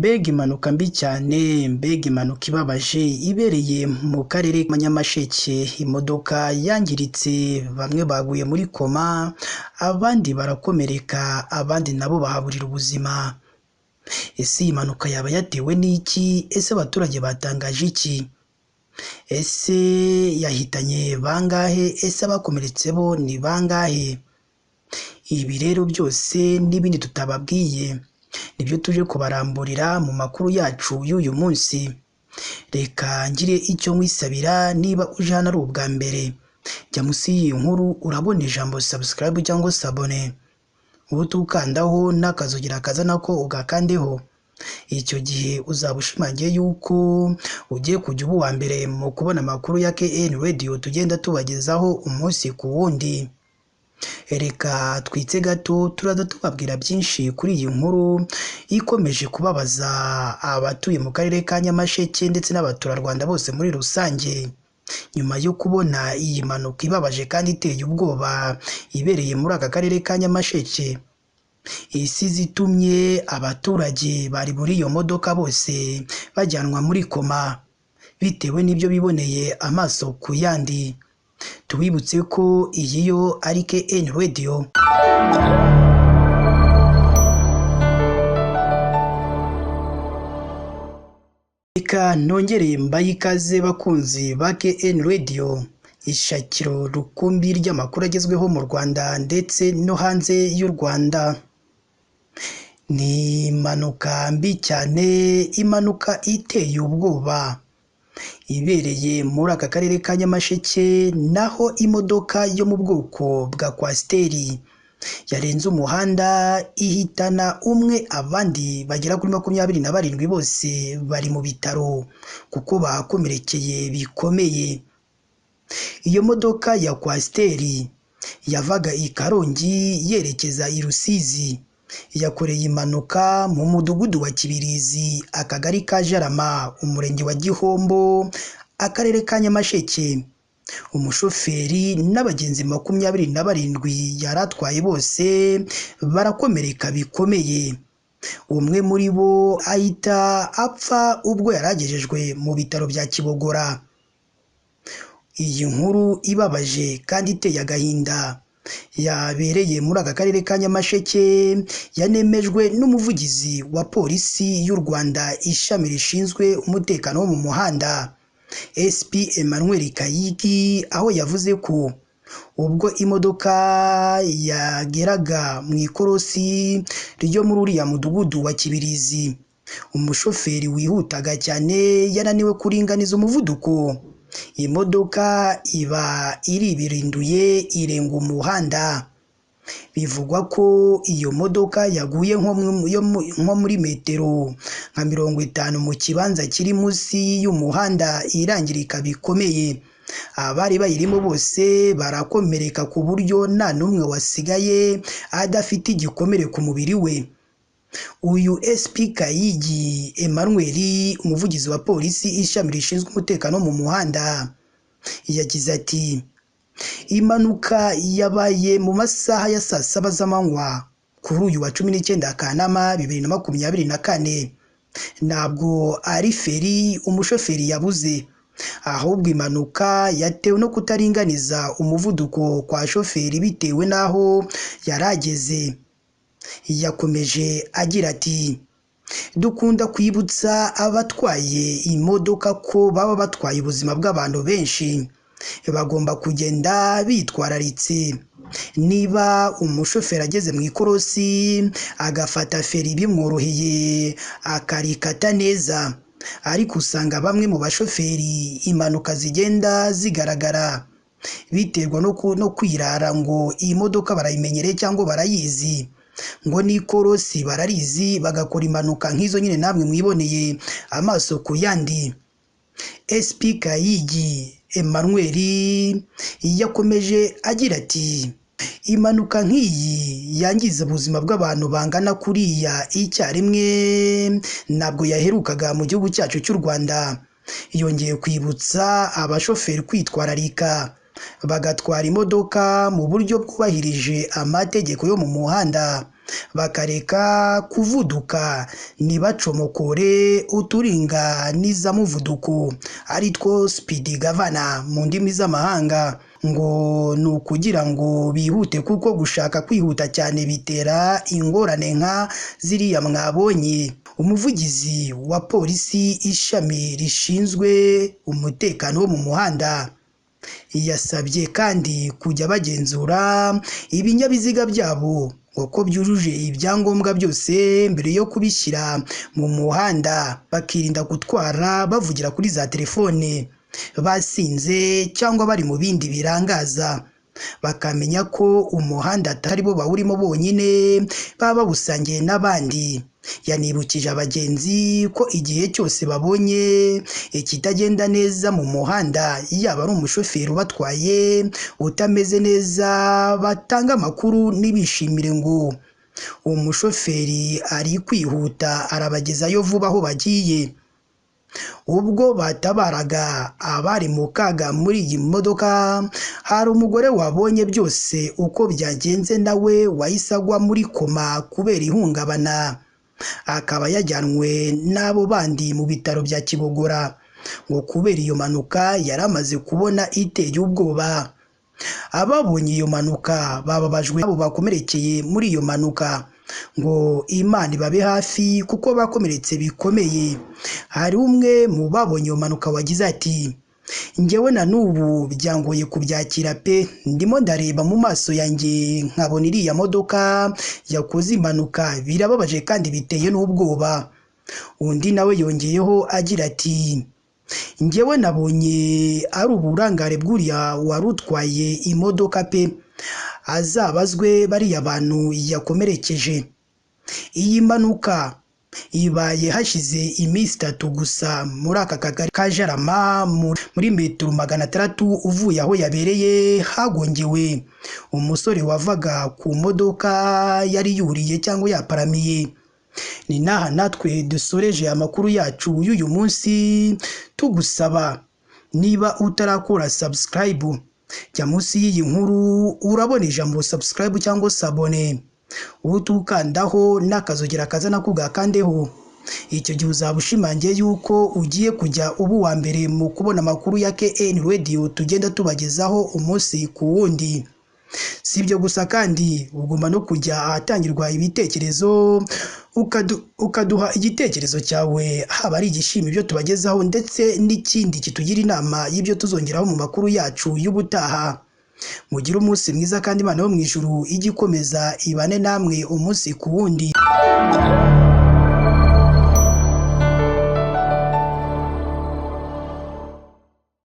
Mbega impanuka mbi cyane, mbega impanuka ibabaje ibereye mu karere ka Nyamasheke, imodoka yangiritse bamwe baguye muri koma, abandi barakomereka, abandi nabo bahaburira ubuzima. Ese iyi mpanuka yaba yatewe n'iki? Ese abaturage batangaje iki? Ese yahitanye bangahe? Ese abakomeretse bo ni bangahe? Ibi rero byose n'ibindi tutababwiye nibyo tuje kubaramburira mu makuru yacu y'uyu munsi. Reka ngire icyo nkwisabira niba uje hano ari ubwa mbere, jya munsi y'iyi nkuru urabona ijambo subscribe cyangwa se abone, uhite ukandaho n'akazogera kaza nako ugakandeho. Icyo gihe uzaba ushimangiye yuko ugiye kujya uba uwa mbere mu kubona amakuru ya KN Radio tugenda tubagezaho umunsi ku wundi. Reka twitse gato turaza tubabwira byinshi kuri iyi nkuru ikomeje kubabaza abatuye mu karere ka Nyamasheke ndetse n'abaturarwanda bose muri rusange, nyuma yo kubona iyi mpanuka ibabaje kandi iteye ubwoba ibereye muri aka karere ka Nyamasheke. Isize itumye abaturage bari muri iyo modoka bose bajyanwa muri koma bitewe n'ibyo biboneye amaso ku yandi. Tubibutse ko iyi yo ari KN Radio. Reka nongere mbahe ikaze bakunzi ba KN Radio, ishakiro rukumbi ry'amakuru agezweho mu Rwanda ndetse no hanze y'u Rwanda. Ni impanuka mbi cyane, impanuka iteye ubwoba ibereye muri aka karere ka Nyamasheke, naho imodoka yo mu bwoko bwa kwasiteri yarenze umuhanda ihitana umwe, abandi bagera kuri 27 bose bari mu bitaro kuko bahakomerekeye bikomeye. Iyo modoka ya kwasiteri yavaga i Karongi yerekeza i Rusizi, yakoreye impanuka mu mudugudu wa Kibirizi, akagari ka Jarama, umurenge wa Gihombo, akarere ka Nyamasheke. Umushoferi n'abagenzi 27 yari atwaye bose barakomereka bikomeye. Umwe muri bo ahita apfa ubwo yari agejejwe mu bitaro bya Kibogora. Iyi nkuru ibabaje kandi iteye agahinda yabereye muri aka karere ka Nyamasheke yanemejwe n'umuvugizi wa polisi y'u Rwanda ishami rishinzwe umutekano wo mu muhanda, SP Emmanuel Kayigi, aho yavuze ko ubwo imodoka yageraga mu ikorosi ryo muri uriya mudugudu wa Kibirizi, umushoferi wihutaga cyane yananiwe kuringaniza umuvuduko, imodoka iba iribirinduye irenga umuhanda. Bivugwa ko iyo modoka yaguye nko muri metero nka 50 mu kibanza kiri munsi y'umuhanda irangirika bikomeye. Abari bayirimo bose barakomereka ku buryo nta n'umwe wasigaye adafite igikomere ku mubiri we. Uyu SP Kayigi Emmanuel, umuvugizi wa polisi ishami rishinzwe umutekano mu muhanda, yagize ati: impanuka yabaye mu masaha ya saa 7 z'amanywa kuri uyu wa 19 Kanama 2024. Ntabwo ari feri umushoferi yabuze, ahubwo impanuka yatewe no kutaringaniza umuvuduko kwa shoferi bitewe n'aho yari ageze. Yakomeje agira ati: dukunda kwibutsa abatwaye imodoka ko baba batwaye ubuzima bw'abantu benshi, bagomba kugenda bitwararitse. Niba umushoferi ageze mu ikorosi agafata feri bimworoheye akarikata neza, ariko usanga bamwe mu bashoferi impanuka zigenda zigaragara biterwa no kwirara ngo iyi modoka barayimenyereye cyangwa barayizi, ngo n'ikorosi bararizi, bagakora impanuka nk'izo nyine namwe mwiboneye amaso ku yandi. SP Kayigi Emmanuel yakomeje agira ati: impanuka nk'iyi yangiza ubuzima bw'abantu bangana kuriya icyarimwe ntabwo yaherukaga mu gihugu cyacu cy'u Rwanda. Yongeye kwibutsa abashoferi kwitwararika bagatwara imodoka mu buryo bwubahirije amategeko yo mu muhanda. Bakareka kuvuduka, ntibacomokore uturinganizamuvuduko ari two speed governor mu ndimi z'amahanga, ngo ni ukugira ngo bihute kuko gushaka kwihuta cyane bitera ingorane nka ziriya mwabonye. Umuvugizi wa polisi ishami rishinzwe umutekano wo mu muhanda yasabye kandi kujya bagenzura ibinyabiziga byabo ngo ko byujuje ibyangombwa byose mbere yo kubishyira mu muhanda, bakirinda gutwara bavugira kuri za telefone, basinze cyangwa bari mu bindi birangaza, bakamenya ko umuhanda atari bo bawurimo bonyine, baba bawusangiye n'abandi. Yanibukije abagenzi ko igihe cyose babonye ikitagenda neza mu muhanda, yaba ari umushoferi ubatwaye utameze neza, batanga amakuru ntibishimire ngo umushoferi ari kwihuta arabagezayo vuba aho bagiye. Ubwo batabaraga abari mu kaga muri iyi modoka, hari umugore wabonye byose uko byagenze nawe wahise agwa muri koma kubera ihungabana, akaba yajyanwe n'abo bandi mu bitaro bya Kibogora ngo kubera iyo mpanuka yari amaze kubona iteye ubwoba. Ababonye iyo mpanuka bababajwe n'abo bakomerekeye muri iyo mpanuka, ngo Imana ibabe hafi kuko bakomeretse bikomeye. Hari umwe mu babonye iyo mpanuka wagize ati: "Njyewe na n'ubu byangoye kubyakira pe, ndimo ndareba mu maso yanjye nkabona iriya modoka yakoze impanuka, birababaje kandi biteye n'ubwoba." Undi nawe yongeyeho agira ati: "Njyewe nabonye ari uburangare bw'uriya wari utwaye imodoka pe, azabazwe bariya bantu yakomerekeje." Iyi mpanuka ibaye hashize iminsi 3 gusa muri aka kagari ka Jarama, muri metero 600 uvuye aho yabereye, hagongewe umusore wavaga ku modoka yari yuriye cyangwa yaparamiye. Ni n'aha natwe dusoreje amakuru yacu y'uyu munsi, tugusaba niba utarakora subscribe, jya munsi y'iyi nkuru urabona ijambo subscribe cyangwa s'abonner, utukandaho n'akazogera kaza nako ugakandeho. Icyo gihe uzaba ushimangiye yuko ugiye kujya uba uwa mbere mu kubona amakuru ya KN Radio tugenda tubagezaho umunsi ku wundi. Si ibyo gusa kandi ugomba no kujya ahatangirwa ibitekerezo ukaduha igitekerezo cyawe, haba ari igishima ibyo tubagezaho ndetse n'ikindi kitugira inama y'ibyo tuzongeraho mu makuru yacu y'ubutaha. Mugire umunsi mwiza kandi Imana yo mu ijuru ijye ikomeza ibane namwe umunsi ku wundi.